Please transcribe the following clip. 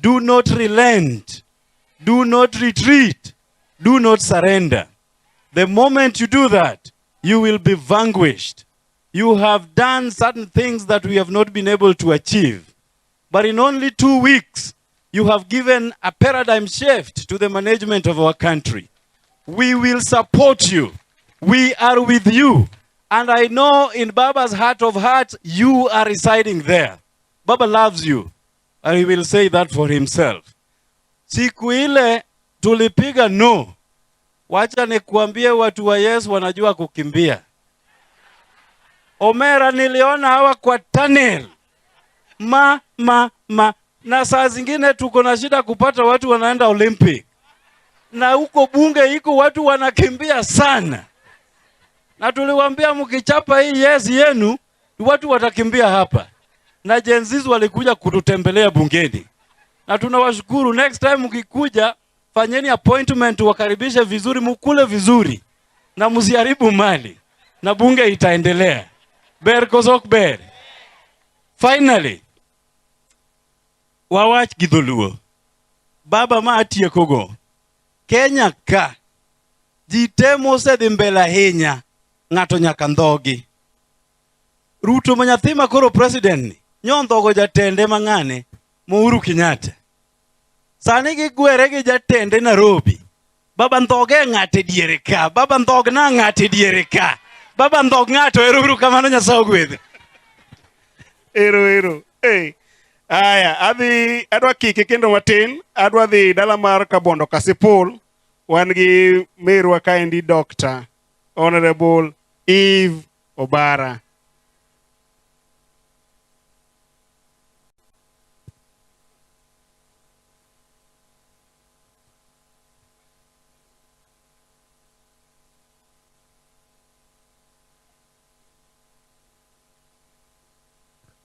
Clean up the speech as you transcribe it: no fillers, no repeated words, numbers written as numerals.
Do not relent. Do not retreat. Do not surrender. The moment you do that, you will be vanquished. You have done certain things that we have not been able to achieve. But in only 2 weeks, you have given a paradigm shift to the management of our country. We will support you. We are with you. And I know in Baba's heart of hearts, you are residing there. Baba loves you. And he will say that for himself. Siku ile tulipiga no. Wacha nikuambie, watu wa Yes wanajua kukimbia. Omera, niliona hawa kwa tunnel. Ma, ma, ma. Na saa zingine tuko na shida kupata watu wanaenda Olympic. Na huko bunge iko watu wanakimbia sana. Na tuliwaambia mkichapa hii yes yenu, watu watakimbia hapa. Na Gen Zs walikuja kututembelea bungeni. Na tunawashukuru. Next time mkikuja, fanyeni appointment, wakaribishe vizuri, mukule vizuri na msiharibu mali, na bunge itaendelea. Ber koso ok ber. Finally, wawach gi dholuo. Baba, ma atiekogo. Kenya ka ji te mosedhi mbele ahinya, ng'ato nyaka ndhogi. Ruto ma nyathi ma koro president ni nyondhogo jatende mang'ane Uhuru Kenyatta. Sani gigwere gi jatende Nairobi. Baba, ndhoge ng'ato e diere ka. Baba, ndhog na ng'ato e diere ka. Baba, ndhog ng'ato. Ero uru kamano, Nyasaye ogwedhi. Ero ero. Hey. Aya, adhi adwa kike kendo matin, adwa dhi dala mar Kabondo Kasipul. Wan gi merwa kaendi, Dr. Honorable Eve Obara.